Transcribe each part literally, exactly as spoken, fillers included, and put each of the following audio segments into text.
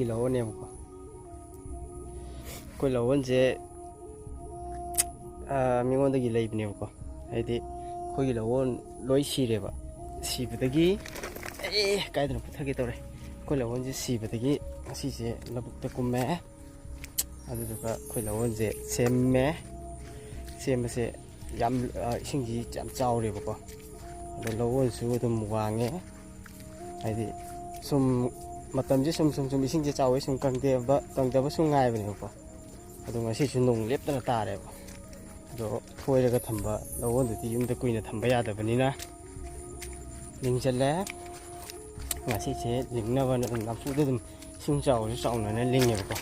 ꯂꯧꯍꯣꯟꯅꯦꯕꯀꯣ꯫ ꯑꯩꯈꯣꯏ ꯂꯧꯍꯣꯟꯁꯦ, ꯑ, ꯃꯤꯉꯣꯟꯗꯒꯤ ꯂꯩꯕꯅꯦꯕꯀꯣ꯫ ꯍꯥꯏꯗꯤ ꯑꯩꯈꯣꯏꯒꯤ ꯂꯧꯍꯣꯟ ꯂꯣꯏ ꯁꯤꯔꯦꯕ꯫ ꯁꯤꯕꯗꯒꯤ, ꯑꯦ, ꯀꯥꯏꯗꯅꯣ ꯄꯨꯊꯒꯦ ꯇꯧꯔꯦ꯫ ꯑꯩꯈꯣꯏ ꯂꯧꯍꯣꯟꯁꯦ ꯁꯤꯕꯗꯒꯤ ꯉꯁꯤꯁꯦ ꯂꯧꯕꯨꯛꯇ ꯀꯨꯝꯃꯦ꯫ ꯑꯗꯨꯗꯨꯒ ꯑꯩꯈꯣꯏ ꯂꯧꯍꯣꯟꯁꯦ ꯁꯦꯝꯃꯦ꯫ ꯁꯦꯝꯕꯁꯦ ꯌꯥꯝ, ꯑ, ꯏꯁꯤꯡꯁꯤ ꯌꯥꯝ ꯆꯥꯎꯔꯦꯕꯀꯣ꯫ ꯑꯗꯣ ꯂꯧꯍꯣꯟꯁꯨ ꯑꯗꯨꯝ ꯋꯥꯡꯉꯦ꯫ ꯍꯥꯏꯗꯤ ꯁꯨꯝ ꯃꯇꯝꯁꯦ ꯁꯨꯝ ꯁꯨꯝ ꯁꯨꯝ ꯏꯁꯤꯡꯁꯦ ꯆꯥꯎꯋꯦ ꯁꯨꯝ ꯀꯪꯗꯕ, ꯀꯪꯗꯕ ꯁꯨꯝ ꯉꯥꯏꯕꯅꯦꯕꯀꯣ꯫ ꯑꯗꯣ ꯉꯁꯤꯁꯨ ꯅꯣꯡ ꯂꯦꯞꯇꯅ ꯇꯥꯔꯦꯕ꯫ ꯑꯗꯣ ꯐꯣꯏꯔꯒ ꯊꯝꯕ ꯂꯧꯍꯣꯟꯗꯨꯗꯤ ꯌꯨꯝꯗ ꯀꯨꯏꯅ ꯊꯝꯕ ꯌꯥꯗꯕꯅꯤꯅ ꯂꯤꯡꯁꯤꯜꯂꯦ꯫ ꯉꯁꯤꯁꯦ ꯂꯤꯡꯅꯕꯅ ꯑꯗꯨꯝ ꯅꯝꯐꯨꯗ ꯑꯗꯨꯝ ꯏꯁꯤꯡ ꯆꯥꯎꯔꯁꯨ ꯆꯥꯎꯅꯅ ꯂꯤꯡꯉꯦꯕꯀꯣ꯫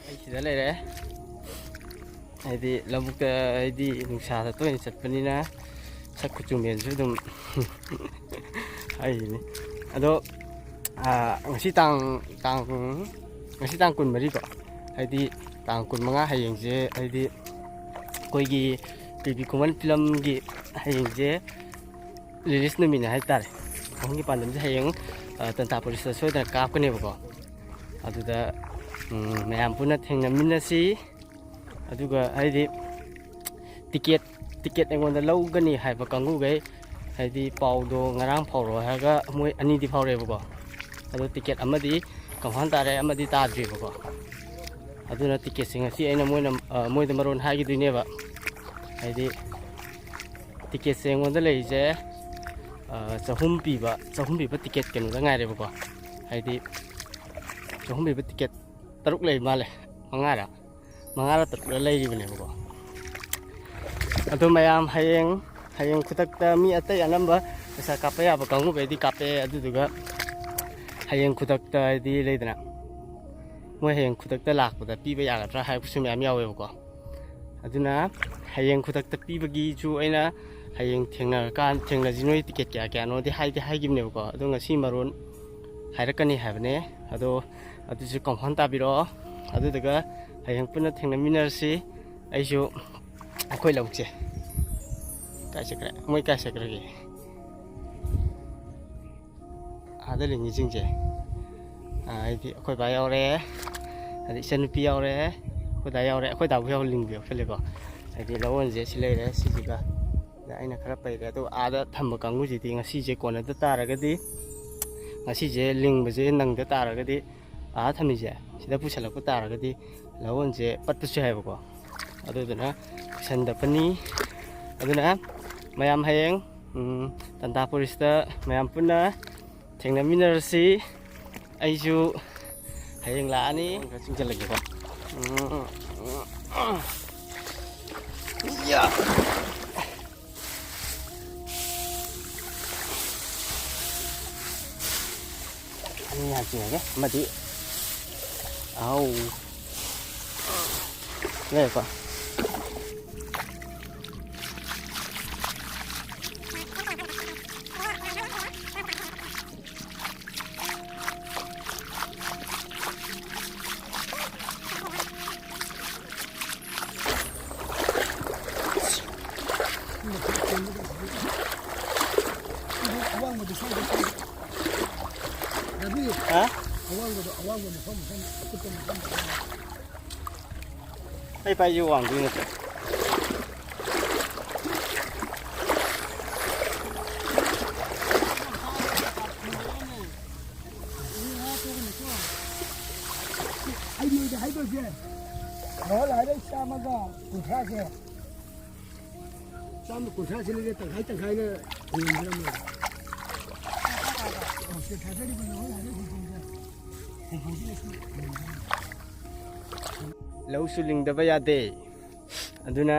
ꯑꯩ ꯁꯤꯗ ꯂꯩꯔꯦ꯫ ꯍꯥꯏꯗꯤ ꯂꯧꯕꯨꯛꯇ, ꯍꯥꯏꯗꯤ ꯅꯨꯡꯁꯥꯗ ꯇꯣꯏꯅ ꯆꯠꯄꯅꯤꯅ ꯁꯛ ꯀꯨꯆꯨ ꯃꯦꯟꯁꯨ ꯑꯗꯨꯝ ꯍꯥꯏꯔꯤꯅꯤ꯫ ꯑꯗꯣ, ꯑꯥ, ꯉꯁꯤ ꯇꯥꯡ, ꯇꯥꯡ, ꯉꯁꯤ ꯇꯥꯡ ꯀꯨꯟꯃꯔꯤꯀꯣ, ꯍꯥꯏꯗꯤ ꯇꯥꯡ ꯀꯨꯟꯃꯉꯥ ꯍꯌꯦꯡꯁꯦ, ꯍꯥꯏꯗꯤ ꯑꯩꯈꯣꯏꯒꯤ ꯄꯤ ꯕꯤ ꯈꯨꯃꯟ ꯐꯤꯂꯝꯒꯤ ꯍꯌꯦꯡꯁꯦ ꯔꯤꯂꯤꯁ ꯅꯨꯃꯤꯠꯅꯦ ꯍꯥꯏꯇꯥꯔꯦ꯫ ꯑꯍꯨꯝꯒꯤ ꯄꯥꯟꯗꯝꯁꯦ ꯍꯌꯦꯡ, ꯑ, ꯇꯟꯊꯥ ꯄꯨꯂꯤꯁꯇ ꯁꯣꯏꯗꯅ ꯀꯥꯞꯀꯅꯦꯕꯀꯣ꯫ ꯑꯗꯨꯗ, ꯎꯝ, ꯃꯌꯥꯝ ꯄꯨꯟꯅ ꯊꯦꯡꯅꯃꯤꯟꯅꯁꯤ꯫ ꯑꯗꯨꯒ ꯍꯥꯏꯗꯤ ꯇꯤꯀꯦꯠ, ꯇꯤꯀꯦꯠ ꯑꯩꯉꯣꯟꯗ ꯂꯧꯒꯅꯤ ꯍꯥꯏꯕ ꯀꯥꯡꯕꯨꯈꯩ, ꯍꯥꯏꯗꯤ ꯄꯥꯎꯗꯣ ꯉꯔꯥꯡ ꯐꯥꯎꯔꯛꯑꯣ ꯍꯥꯏꯔꯒ ꯃꯣꯏ ꯑꯅꯤꯗꯤ ꯐꯥꯎꯔꯛꯑꯦꯕꯀꯣ꯫ ꯑꯗꯣ ꯇꯤꯀꯦꯠ ꯑꯃꯗꯤ ꯀꯟꯐꯥꯔꯝ ꯇꯥꯔꯦ, ꯑꯃꯗꯤ ꯇꯥꯗ꯭ꯔꯤꯕꯀꯣ꯫ ꯑꯗꯨꯅ ꯇꯤꯀꯦꯠꯁꯦ ꯉꯁꯤ ꯑꯩꯅ ꯃꯣꯏꯅ, ꯑ, ꯃꯣꯏꯗ ꯃꯔꯣꯟ ꯍꯥꯏꯈꯤꯗꯣꯏꯅꯦꯕ꯫ ꯍꯥꯏꯗꯤ ꯇꯤꯀꯦꯠꯁꯦ ꯑꯩꯉꯣꯟꯗ ꯂꯩꯔꯤꯁꯦ, ꯑ, ꯆꯍꯨꯝ ꯄꯤꯕ, ꯆꯍꯨꯝ ꯄꯤꯕ ꯇꯤꯀꯦꯠ ꯀꯩꯅꯣꯗ ꯉꯥꯏꯔꯦꯕꯀꯣ꯫ ꯍꯥꯏꯗꯤ ꯆꯍꯨꯝ ꯄꯤꯕ ꯇꯤꯀꯦꯠ ꯇꯔꯨꯛ ꯂꯩ ꯃꯥꯜꯂꯦ, ꯃꯉꯥꯔ, ꯃꯉꯥꯔ ꯇꯔꯨꯛꯂ ꯂꯩꯔꯤꯕꯅꯦꯕꯀꯣ꯫ ꯑꯗꯣ ꯃꯌꯥꯝ ꯍꯌꯦꯡ, ꯍꯌꯦꯡ ꯈꯨꯗꯛꯇ ꯃꯤ ꯑꯇꯩ ꯑꯅꯝꯕ ꯄꯩꯁꯥ ꯀꯥꯞꯄ ꯌꯥꯕ ꯀꯥꯡꯕꯨꯈꯩꯗꯤ ꯀꯥꯞꯄꯛꯑꯦ꯫ ꯑꯗꯨꯗꯨꯒ ꯍꯌꯦꯡ ꯈꯨꯗꯛꯇ ꯍꯥꯏꯗꯤ ꯂꯩꯗꯅ, ꯃꯣꯏ ꯍꯌꯦꯡ ꯈꯨꯗꯛꯇ ꯂꯥꯛꯄꯗ ꯄꯤꯕ ꯌꯥꯒꯗ꯭ꯔꯥ ꯍꯥꯏꯕꯁꯨ ꯃꯌꯥꯝ ꯌꯥꯎꯋꯦꯕꯀꯣ꯫ ꯑꯗꯨꯅ ꯍꯌꯦꯡ ꯈꯨꯗꯛꯇ ꯄꯤꯕꯒꯤꯁꯨ ꯑꯩꯅ ꯍꯌꯦꯡ ꯊꯦꯡꯅꯔꯀꯥꯟ, ꯊꯦꯡꯅꯁꯤ, ꯅꯣꯏ ꯇꯤꯀꯦꯠ ꯀꯌꯥ ꯀꯌꯥꯅꯣꯗꯤ ꯍꯥꯏꯗꯤ ꯍꯥꯏꯈꯤꯕꯅꯦꯕꯀꯣ꯫ ꯑꯗꯣ ꯉꯁꯤ ꯃꯔꯣꯟ ꯍꯥꯏꯔꯛꯀꯅꯤ ꯍꯥꯏꯕꯅꯦ꯫ ꯑꯗꯣ ꯑꯗꯨꯁꯨ ꯀꯟꯐꯥꯔꯝ ꯇꯥꯕꯤꯔꯛꯑꯣ꯫ ꯑꯗꯨꯗꯨꯒ ꯍꯌꯦꯡ ꯄꯨꯟꯅ ꯊꯦꯡꯅꯃꯤꯟꯅꯔꯁꯤ꯫ ꯑꯩꯁꯨ ꯑꯩꯈꯣꯏ ꯂꯧꯕꯨꯛꯁꯦ ꯀꯥꯏ ꯆꯠꯈ꯭ꯔꯦ? ꯃꯣꯏ ꯀꯥꯏ ꯆꯠꯈ꯭ꯔꯒꯦ? ꯑꯥꯗ ꯂꯩꯉꯤꯁꯤꯡꯁꯦ꯫ ꯍꯥꯏꯗꯤ ꯑꯩꯈꯣꯏ ꯕꯥ ꯌꯥꯎꯔꯦ, ꯑꯗꯩ ꯏꯆꯟꯅꯨꯄꯤ ꯌꯥꯎꯔꯦ, ꯑꯩꯈꯣꯏ ꯗꯥ ꯌꯥꯎꯔꯦ꯫ ꯑꯩꯈꯣꯏ ꯗꯥꯕꯨ ꯌꯥꯎꯍꯜꯂꯤꯡꯕ ꯌꯥꯎꯁꯜꯂꯦꯀꯣ꯫ ꯍꯥꯏꯗꯤ ꯂꯧꯍꯣꯟꯁꯦ ꯁꯤ ꯂꯩꯔꯦ, ꯁꯤꯁꯤꯒ꯫ ꯑꯗ ꯑꯩꯅ ꯈꯔ ꯄꯩꯔꯦ꯫ ꯑꯗꯨ ꯑꯥꯗ ꯊꯝꯕ ꯀꯥꯡꯕꯨꯁꯤꯗꯤ ꯉꯁꯤꯁꯦ ꯀꯣꯟꯅꯗ ꯇꯥꯔꯒꯗꯤ, ꯉꯁꯤꯁꯦ ꯂꯤꯡꯕꯁꯦ ꯅꯪꯗ ꯇꯥꯔꯒꯗꯤ, ꯑꯥ ꯊꯝꯃꯤꯁꯦ ꯁꯤꯗ ꯄꯨꯁꯜꯂꯛꯄ ꯇꯥꯔꯒꯗꯤ ꯂꯧꯍꯣꯟꯁꯦ ꯄꯠꯄꯁꯨ ꯌꯥꯏꯑꯕꯀꯣ꯫ ꯑꯗꯨꯗꯨꯅ ꯄꯨꯁꯟꯗꯄꯅꯤ꯫ ꯑꯗꯨꯅ ꯃꯌꯥꯝ ꯍꯌꯦꯡ, ꯎꯝ, ꯇꯟꯗꯥ ꯐꯣꯔꯦꯁꯇ ꯃꯌꯥꯝ ꯄꯨꯟꯅ ꯊꯦꯡꯅꯃꯤꯟꯅꯔꯁꯤ꯫ ꯑꯩꯁꯨ ꯍꯌꯦꯡ ꯂꯥꯛꯑꯅꯤ꯫ ꯈꯔ ꯆꯤꯡꯁꯤꯜꯂꯒꯦꯀꯣ꯫ ꯎꯝ, ꯎꯝ, ꯎꯝ꯫ ꯌꯥ꯫ ꯑꯅꯤ ꯍꯥꯞꯆꯤꯟꯂꯒꯦ꯫ ꯑꯃꯗꯤ, ꯑꯥꯎ꯫ ꯂꯩꯔꯦꯀꯣ꯫ ꯑꯋꯥꯡꯕꯗꯣ, ꯁ꯭ꯋꯥꯏꯗ, ꯁ꯭ꯋꯥꯏꯗ꯫ ꯔꯕꯤ, ꯍꯥ? ꯑꯋꯥꯡꯕꯗꯣ, ꯑꯋꯥꯡꯕ ꯃꯐꯝ, ꯃꯐꯝ, ꯑꯀꯨꯠꯄ ꯃꯐꯝꯗ꯫ ꯑꯩ ꯄꯥꯏꯁꯦ ꯋꯥꯡꯗꯣꯏ ꯅꯠꯇ꯭ꯔꯣ? ꯑꯩ ꯅꯣꯏꯗ ꯍꯥꯏꯗꯣꯏꯁꯦ, ꯅꯍꯥꯟ ꯍꯥꯏꯔꯛꯏ ꯆꯥꯝꯃꯒ ꯀꯨꯟꯊ꯭ꯔꯥꯁꯦ, ꯆꯥꯝꯃ ꯀꯨꯟꯊ꯭ꯔꯥꯁꯤꯅꯅꯦ ꯇꯪꯈꯥꯏ ꯇꯪꯈꯥꯏꯅ ꯌꯦꯟꯕꯤꯔꯝꯃꯦ꯫ ꯑꯣ, ꯁꯦ ꯊꯥꯖꯔꯤꯕ ꯅꯍꯥꯟ ꯍꯥꯏꯔꯛꯏ ꯍꯨꯝꯐꯨꯁꯦ, ꯍꯨꯝꯐꯨꯁꯤꯅ ꯁꯤ ꯌꯦꯟꯕꯤꯔꯝꯃꯦ꯫ ꯂꯧꯁꯨ ꯂꯤꯡꯗꯕ ꯌꯥꯗꯦ꯫ ꯑꯗꯨꯅ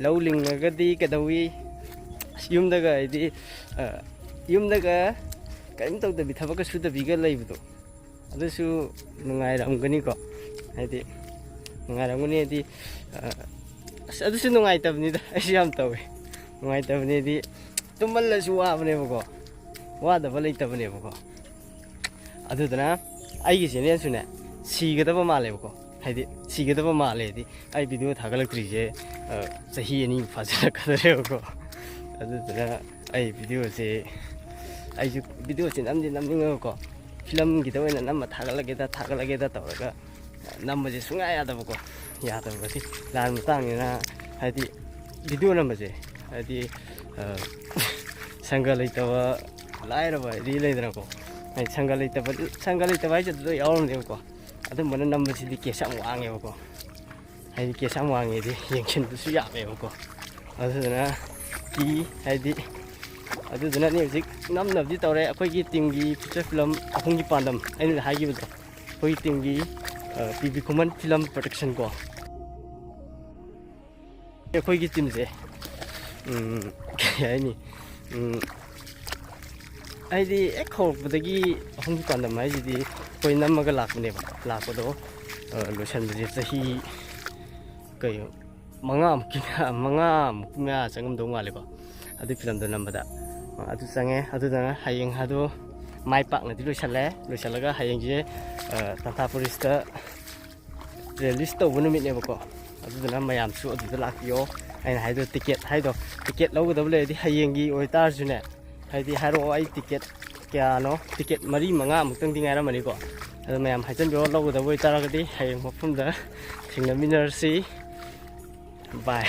ꯂꯧ ꯂꯤꯡꯉꯒꯗꯤ ꯀꯩꯗꯧꯋꯤ? ꯑꯁ, ꯌꯨꯝꯗꯒ ꯍꯥꯏꯗꯤ, ꯑ, ꯌꯨꯝꯗꯒ ꯀꯔꯤꯝ ꯇꯧꯗꯕꯤ, ꯊꯕꯛꯀ ꯁꯨꯗꯕꯤꯒ ꯂꯩꯕꯗꯣ, ꯑꯗꯨꯁꯨ ꯅꯨꯡꯉꯥꯏꯔꯝꯒꯅꯤꯀꯣ꯫ ꯍꯥꯏꯗꯤ, ꯅꯨꯡꯉꯥꯏꯔꯝꯒꯅꯤ ꯍꯥꯏꯗꯤ, ꯑ, ꯑꯁ, ꯑꯗꯨꯁꯨ ꯅꯨꯡꯉꯥꯏꯇꯕꯅꯤꯗ꯫ ꯑꯩꯁꯨ ꯌꯥꯝ ꯇꯧꯋꯦ꯫ ꯅꯨꯡꯉꯥꯏꯇꯕꯅꯦꯗꯤ, ꯇꯨꯝꯃꯜꯂꯁꯨ ꯋꯥꯕꯅꯦꯕꯀꯣ꯫ ꯋꯥꯗꯕ ꯂꯩꯇꯕꯅꯦꯕꯀꯣ꯫ ꯑꯗꯨꯗꯨꯅ ꯑꯩꯒꯤ ꯆꯦꯅꯦꯜꯁꯨꯅꯦ ꯁꯤꯒꯗꯕ ꯃꯥꯜꯂꯦꯕꯀꯣ꯫ ꯍꯥꯏꯗꯤ ꯁꯤꯒꯗꯕ ꯃꯥꯜꯂꯦ ꯍꯥꯏꯗꯤ ꯑꯩ ꯚꯤꯗꯤꯑꯣ ꯊꯥꯒꯠꯂꯛꯇ꯭ꯔꯤꯁꯦ, ꯑ, ꯆꯍꯤ ꯑꯅꯤ ꯐꯥꯖꯤꯜꯂꯛꯀꯗꯧꯔꯦꯕꯀꯣ꯫ ꯑꯗꯨꯗꯨꯅ ꯑꯩ ꯚꯤꯗꯤꯑꯣꯁꯦ, ꯑꯩꯁꯨ ꯚꯤꯗꯤꯑꯣꯁꯦ ꯅꯝꯗꯤ ꯅꯝꯅꯤꯡꯉꯒꯀꯣ, ꯐꯤꯂꯝꯒꯤꯗ ꯑꯣꯏꯅ ꯅꯝꯃ ꯊꯥꯒꯠꯂꯒꯦꯗ ꯊꯥꯒꯠꯂꯒꯦꯗ ꯇꯧꯔꯒ ꯅꯝꯕꯁꯦ ꯁꯨꯡꯌꯥ ꯌꯥꯗꯕꯀꯣ꯫ ꯌꯥꯗꯕꯗꯤ ꯂꯥꯟ ꯃꯇꯥꯡꯅꯤꯅ, ꯍꯥꯏꯗꯤ ꯚꯤꯗꯤꯑꯣ ꯅꯝꯕꯁꯦ, ꯍꯥꯏꯗꯤ ꯁꯪꯒ ꯂꯩꯇꯕ ꯂꯥꯏꯔꯕ ꯍꯥꯏꯗꯤ ꯂꯩꯗꯅꯀꯣ꯫ ꯍꯥꯏꯗꯤ ꯁꯪꯒ ꯂꯩꯇꯕ, ꯁꯪꯒ ꯂꯩꯇꯕ ꯍꯥꯏꯁꯦ ꯑꯗꯨꯗ ꯌꯥꯎꯔꯝꯅꯦꯕꯀꯣ꯫ ꯑꯗꯨꯝꯕꯅ ꯅꯝꯕꯁꯤꯗꯤ ꯀꯦꯁ ꯌꯥꯝ ꯋꯥꯡꯉꯦꯕꯀꯣ꯫ ꯍꯥꯏꯗꯤ ꯀꯦꯁ ꯌꯥꯝ ꯋꯥꯡꯉꯦꯗꯤ ꯌꯦꯡꯁꯤꯟꯕꯁꯨ ꯌꯥꯝꯃꯦꯕꯀꯣ꯫ ꯑꯗꯨꯗꯨꯅ ꯀꯤ ꯍꯥꯏꯗꯤ ꯑꯗꯨꯗꯨꯅꯅꯦ ꯍꯧꯖꯤꯛ ꯅꯝꯅꯕꯗꯤ ꯇꯧꯔꯦ꯫ ꯑꯩꯈꯣꯏꯒꯤ ꯇꯤꯝꯒꯤ ꯐꯤꯆꯔ ꯐꯤꯂꯝ ꯑꯍꯨꯝꯒꯤ ꯄꯥꯟꯗꯝ ꯑꯩꯅ ꯍꯥꯏꯈꯤꯕꯗꯣ, ꯑꯩꯈꯣꯏꯒꯤ ꯇꯤꯝꯒꯤ ꯄꯤ ꯕꯤ ꯈꯨꯃꯟ ꯐꯤꯂꯝ ꯄ꯭ꯔꯣꯗꯛꯁꯟ ꯀꯣ꯫ ꯑꯩꯈꯣꯏꯒꯤ ꯇꯤꯝꯁꯦ ꯀꯩ ꯍꯥꯏꯅꯤ, ꯍꯥꯏꯗꯤ ꯍꯦꯛ ꯍꯧꯔꯛꯄꯗꯒꯤ ꯑꯍꯨꯝꯒꯤ ꯄꯥꯟꯗꯝ ꯍꯥꯏꯁꯤꯗꯤ ꯑꯩꯈꯣꯏ ꯅꯝꯃꯒ ꯂꯥꯛꯄꯅꯦꯕ꯫ ꯂꯥꯛꯄꯗꯣ ꯂꯣꯏꯁꯟꯕꯁꯦ ꯆꯍꯤ ꯀꯩ ꯃꯉꯥꯃꯨꯛꯀꯤ ꯃꯌꯥ ꯃꯉꯥꯃꯨꯛꯀꯤ ꯃꯌꯥ ꯆꯪꯉꯝꯗꯧ ꯃꯥꯜꯂꯦꯀꯣ꯫ ꯑꯗꯨꯒꯤ ꯐꯤꯂꯝꯗꯣ ꯅꯝꯕꯗ ꯑꯗꯨ ꯆꯪꯉꯦ꯫ ꯑꯗꯨꯗꯅ ꯍꯌꯦꯡ ꯑꯗꯣ ꯃꯥꯏ ꯄꯥꯛꯅꯗꯤ ꯂꯣꯏꯁꯜꯂꯦ꯫ ꯂꯣꯏꯁꯜꯂꯒ ꯍꯌꯦꯡꯁꯦ ꯇꯥꯟꯊꯥ ꯄꯨꯔꯤꯁꯇ ꯔꯤꯂꯤꯁ ꯇꯧꯕ ꯅꯨꯃꯤꯠꯅꯦꯕꯀꯣ꯫ ꯑꯗꯨꯗꯨꯅ ꯃꯌꯥꯝꯁꯨ ꯑꯗꯨꯗ ꯂꯥꯛꯄꯤꯌꯣ꯫ ꯑꯩꯅ ꯍꯥꯏꯗꯣ ꯇꯤꯀꯦꯠ ꯍꯥꯏꯗꯣ, ꯇꯤꯀꯦꯠ ꯂꯧꯒꯗꯕ ꯂꯩꯔꯗꯤ ꯍꯌꯦꯡꯒꯤ ꯑꯣꯏꯇꯥꯔꯁꯨꯅꯦ, ꯍꯥꯏꯗꯤ ꯍꯥꯏꯔꯛꯑꯣ꯫ ꯑꯩ ꯇꯤꯀꯦꯠ ꯀꯌꯥꯅꯣ, ꯇꯤꯀꯦꯠ ꯃꯔꯤ ꯃꯉꯥꯃꯨꯛꯇꯪꯗꯤ ꯉꯥꯏꯔꯝꯃꯅꯤꯀꯣ꯫ ꯑꯗꯣ ꯃꯌꯥꯝ ꯍꯥꯏꯖꯟꯕꯤꯔꯣ꯫ ꯂꯧꯒꯗꯕ ꯑꯣꯏꯇꯥꯔꯒꯗꯤ ꯍꯌꯦꯡ ꯃꯐꯝꯗ ꯊꯦꯡꯅꯃꯤꯟꯅꯔꯁꯤ꯫ ꯕꯥꯏ꯫